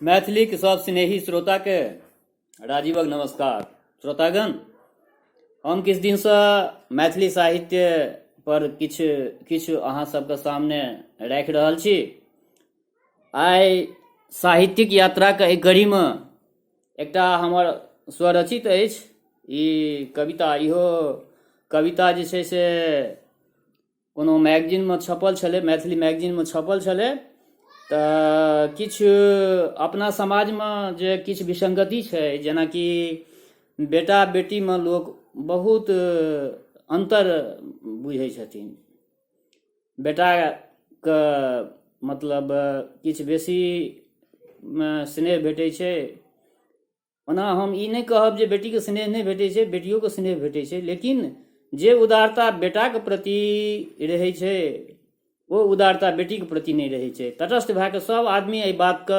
मैथिलीक सब स्नेही श्रोताके राजीवक नमस्कार। श्रोतागण, हम किछु दिनसँ मैथिली साहित्य पर किछु किछु अहाँ सबके सामने राखि रहल छी। आइ साहित्यिक यात्राके एहि कड़ीमे एकटा हमर स्वरचित अछि ई कविता। इहो कविता जे छै से कोनो मैगजीनमे छपल छलै, मैथिली मैगजीनमे छपल छलै। तऽ किछु अपना समाजमे जे किछु विसङ्गति छै, जेनाकि बेटा बेटीमे लोक बहुत अन्तर बुझै छथिन। बेटाके मतलब किछु बेसी स्नेह भेटै छै। ओना हम ई नहि कहब जे बेटीके स्नेह नहि भेटै छै, बेटियोके स्नेह भेटै छै, लेकिन जे उदारता बेटाके प्रति रहै छै ओ उदारता बेटीके प्रति नहि रहै छै। तटस्थ भए कऽ सभ आदमी एहि बातके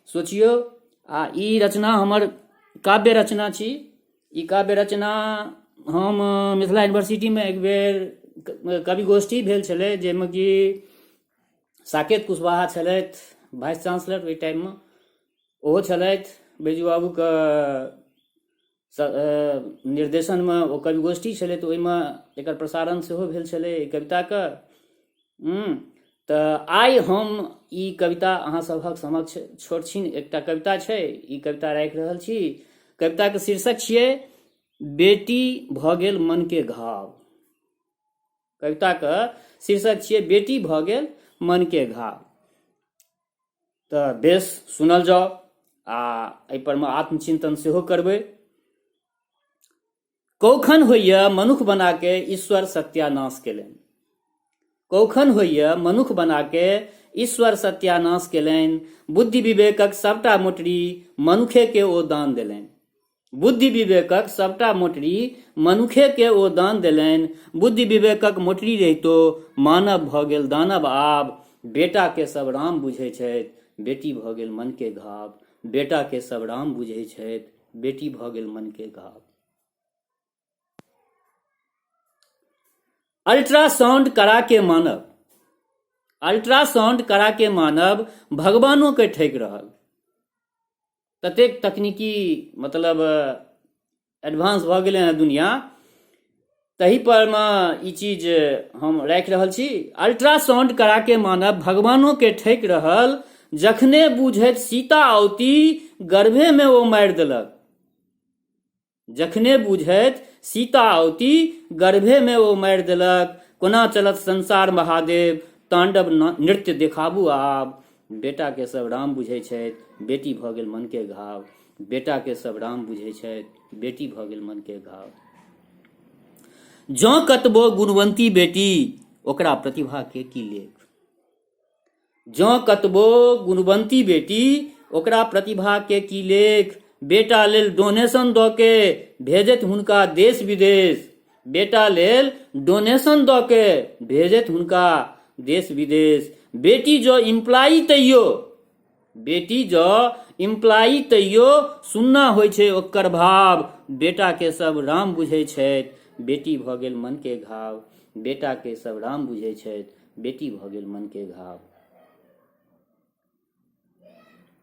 सोचियौ। आ ई रचना हमर काव्य रचना छी। ई काव्य रचना हम मिथिला यूनिवर्सिटीमे एक बेर कवि गोष्ठी भेल छलै, जाहिमे कि साकेत कुशवाहा छलथि वाइस चांसलर ओहि टाइममे, ओहो छलथि। बैजू बाबूके निर्देशनमे ओ कवि गोष्ठी छलै, तऽ ओहिमे एकर प्रसारण सेहो भेल छलै एहि कविताके। तऽ आइ हम ई कविता अहाँ सभक समक्ष छोट छिन एकटा कविता छै, ई कविता राखि रहल छी। कविताके शीर्षक छियै बेटी भऽ गेल मनके घाव। कविताके शीर्षक छियै बेटी भऽ गेल मनके घाव। तऽ बेस सुनल जाउ आ एहिपर मे आत्मचिन्तन सेहो करबै। कौखन होइए मनुख बना के ईश्वर सत्यानाश केलनि। कौखन होइए मनुख बना के ईश्वर सत्यानाश केलनि, बुद्धि विवेकक सबटा मोटरी मनुखे के ओ दान देलनि। बुद्धि विवेकक सबटा मोटरी मनुखे के ओ दान देलनि। बुद्धि विवेकक मोटरी रहितो मानव भऽ गेल दानव आब। बेटा के सब राम बुझै छथि, बेटी भऽ गेल मन के घाव। बेटा के सब राम बुझै छथि, बेटी भऽ गेल मन के घाव। अल्ट्रासाउंड करा के मानव, अल्ट्रासाउंड करा के मानव भगवानों के ठकि रहल। ततेक तकनीकी मतलब एडवांस भऽ गेलै हँ दुनिया, तही परमे ई चीज हम राखि रहल छी। अल्ट्रासाउंड कराके मानव भगवानोके ठकि रहल, जखने बुझैत सीता औती गर्भेमे ओ मारि देलक। जखने बुझैत सीता औती गर्भेमे ओ मारि देलक। कोना चलत संसार महादेव, तांडव नृत्य देखाबू आब। बेटाके सब राम बुझै छथि, बेटी भऽ गेल मनके घाव। बेटाके सब राम बुझै छथि, बेटी भऽ गेल मनके घाव। जँ कतबो गुणवंती बेटी, ओकरा प्रतिभाके की लेख। जँ कतबो गुणवंती बेटी, ओकरा प्रतिभाके की लेख। बेटा लेल डोनेशन दऽ के भेजैत हुनका देश विदेश। बेटा लेल डोनेशन दऽ के भेजैत हुनका देश विदेश। बेटी जँ इम्प्लाई तैयो, बेटी जँ इम्प्लाई तैयो सुन्ना होइ छै ओकर भाव। बेटाके सब राम बुझै छथि, बेटी भऽ गेल मनके घाव। बेटाके सब राम बुझै छथि, बेटी भऽ गेल मनके घाव।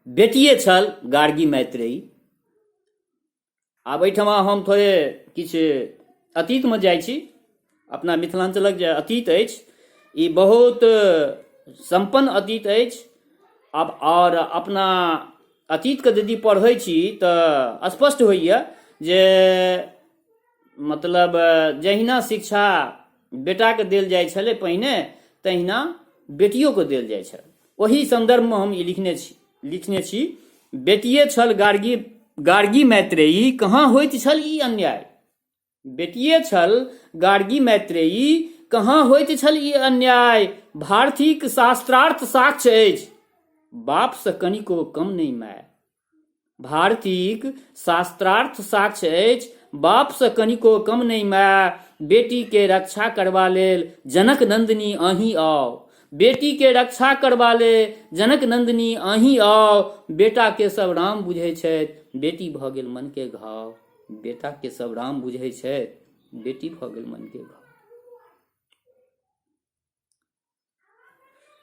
बेटिए छल गार्गी मैत्रेयी। आब एहिठमा हम थोड़े किछु अतीतमे जाइ छी। अपना मिथिलाञ्चलक जे अतीत अछि ई बहुत सम्पन्न अतीत अछि। आब आओर अपना अतीतके यदि पढ़ै छी तऽ स्पष्ट होइए जे मतलब जहिना शिक्षा बेटाके देल जाइ छलै पहिने, तहिना बेटियोके देल जाइ छल। ओही सन्दर्भमे हम ई लिखने छी, लिखने छी बेटिए छल गार्गी, गार्गी मैत्रेयी, कहाँ होइत छल ई अन्याय। बेटिए छल गार्गी मैत्रेयी, कहाँ होइत छल ई अन्याय। भारतीक शास्त्रार्थ साक्ष्य अछि, बापसँ कनिको कम नहि माय। भारतीक शास्त्रार्थ साक्ष्य अछि, बापसँ कनिको कम नहि माय। बेटीके रक्षा करबा लेल जनक नन्दिनी अहीं आउ। बेटीके रक्षा करबा लेल जनक नन्दिनी अहीं आउ। बेटाके सब राम बुझै छथि, बेटी भऽ गेल मनके घाव। बेटाके सब राम बुझै छथि, बेटी भऽ गेल मनके घाव।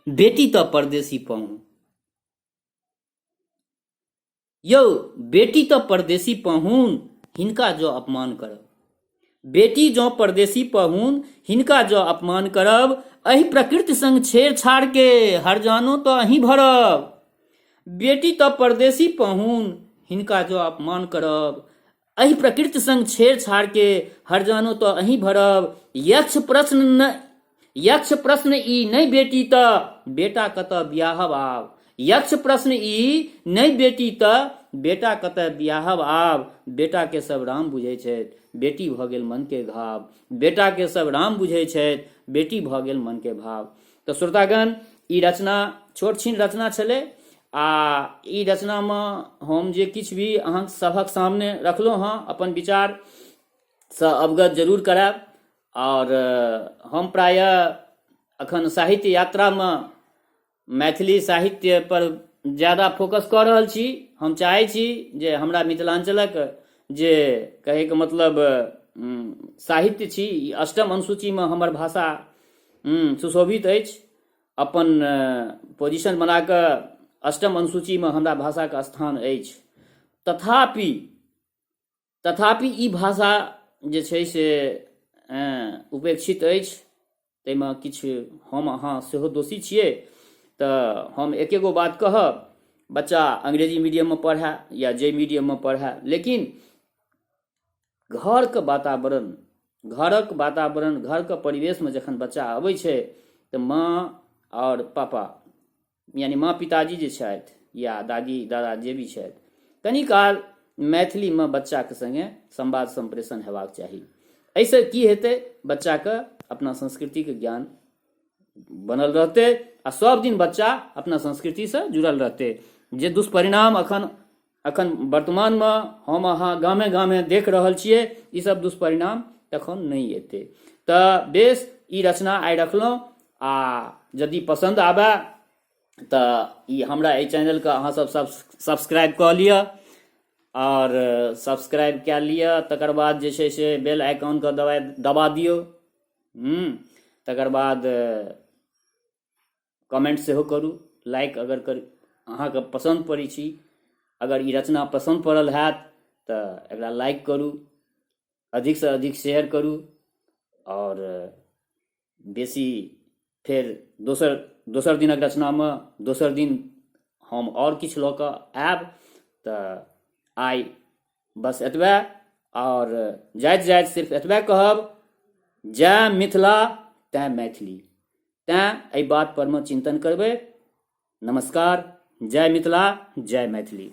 बेटी तऽ परदेशी पाहुन। यौ बेटी तऽ परदेशी पहुन हिनका जँ अपमान करब, बेटी जँ परदेशी पहुन हिनका जँ अपमान करब, एहि प्रकृति संग छेड़छाड़ के हरजानो तऽ अहीं भरब। बेटी तऽ परदेशी पहुन हिनका जँ अपमान करब, एहि प्रकृति संग छेड़छाड़ के हरजानो तऽ अहीं भरब। यक्ष प्रश्न न यक्ष प्रश्न ई नहि बेटी तऽ बेटा कतऽ बियाहब आब, यक्ष प्रश्न ई नहि बेटी तऽ बेटा कतऽ बियाहब आब। बेटाके सब राम बुझै छथि, बेटी भऽ गेल मनके घाव, बेटाके सब राम बुझै छथि, बेटी भऽ गेल मनके भाव। तऽ श्रोतागण, ई रचना छोट छिन रचना छलै आ ई रचनामे हम जे किछु भी अहाँ सभक सामने रखलहुँ हँ अपन विचारसँ अवगत जरूर करायब। आओर हम प्रायः अखन साहित्य यात्रामे मैथिली साहित्य पर ज्यादा फोकस कऽ रहल छी। हम चाहै छी जे हमरा मिथिलाञ्चलक जे कहैके मतलब साहित्य छी, ई अष्टम अनुसूचीमे हमर भाषा सुशोभित अछि, अपन पोजिशन बना कऽ अष्टम अनुसूचीमे हमरा भाषाके स्थान अछि। तथापि तथापि ई भाषा जे छै से उपेक्षित अछि, ताहिमे किछु हम अहाँ सेहो दोषी छियै। तऽ हम एके गो बात कहब, बच्चा अंग्रेजी मीडियममे पढ़ए या जाहि मीडियममे पढ़ए, लेकिन घरके वातावरण, घरक वातावरण, घरके परिवेशमे जखन बच्चा अबै छै तऽ माँ आओर पापा यानी माँ पिताजी जे छथि या दादी दादा जे भी छथि, कनि काल मैथिलीमे बच्चाके सङ्गे संवाद सम्प्रेषण हेबाक चाही। एहिसँ की हेतै, बच्चाके अपना संस्कृतिके ज्ञान बनल रहतै आ सब दिन बच्चा अपना संस्कृतिसँ जुड़ल रहतै। जे दुष्परिणाम अखन अखन वर्तमानमे हम अहाँ गामे गामे देख रहल छियै, ई सब दुष्परिणाम तखन नहि एतै। तऽ बेस, ई रचना आइ रखलहुँ आ यदि पसन्द आबय तऽ ई हमरा एहि चैनलके अहाँ सब सब्सक्राइब कऽ लिअ आओर सब्सक्राइब कए लिअ, तकर बाद जे छै से बेल आइकॉनके दबाइ दबा दियौ। तकर बाद कमेंट सेहो करू, लाइक अगर कर अहाँके पसन्द पड़ै छी, अगर ई रचना पसन्द पड़ल हैत तऽ एकरा लाइक करू, अधिकसँ अधिक शेयर करू आओर बेसी फेर दोसर दोसर दिनक रचनामे दोसर दिन हम आओर किछु लऽ कऽ आयब। तऽ आइ बस एतबे आओर जाइत जाइत सिर्फ एतबे कहब, जय मिथिला तैँ मैथिली। तैँ एहि बात पर मे चिन्तन करबै। नमस्कार, जय मिथिला, जय मैथिली।